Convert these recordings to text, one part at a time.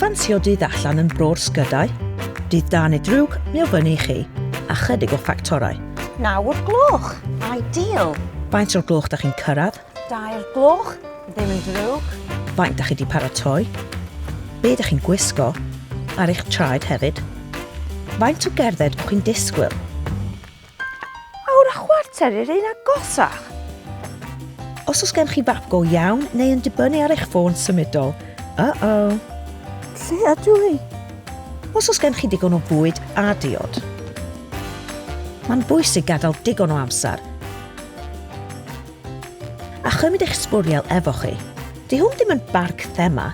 Ffansio dydd allan yn bro'r sgydau? Dydd da neu drwg, mi o fyny i chi, a chydig o ffactorau. 9 o'r gloch, ideal. Faint o'r gloch da chi'n cyrraedd? 2 o'r gloch, ddim yn drwg. Faint da chi di paratoi? Be da chi'n gwisgo? Ar eich traed hefyd? Faint o gerdded o'ch chi'n disgwyl? Awr a chwarter i'r un agosach. Os oes gen chi fap go iawn neu yn dibynnu ar eich ffôn symudol, uh-oh. Lle ydw i? Os oes gen chi digon o fwyd a diod. Mae'n bwysig gadael digon o amser a chymryd eich sbwriel efo chi. Di hwn ddim yn barc thema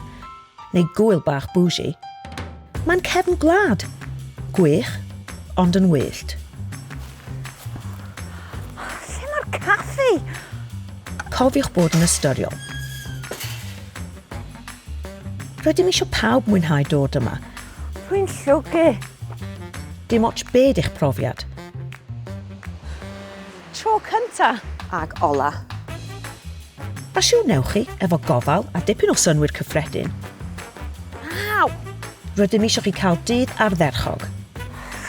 neu gŵyl bach bougie. Mae'n cefn gwlad. Gwych, ond yn wyllt. Lle mae'r caffi? Cofiwch bod yn ystyriol. Rydym eisiau pawb mwynhau dod yma. Dwi'n llwgu. Dim ots be di'ch profiad. Tro cynta ag ola. A siwr newch chi, efo gofal a dipyn o synnwyr cyffredin. Aw! Rydym eisiau chi cael dydd ardderchog.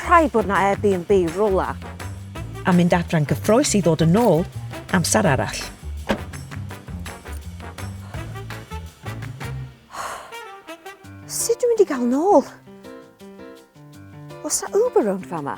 Rhaid bod 'na Airbnb rwla. A mynd adra'n gyffrous i ddod yn ôl amser arall. Sut dwi'n mynd i gael nôl? Oes 'na Uber rownd fama?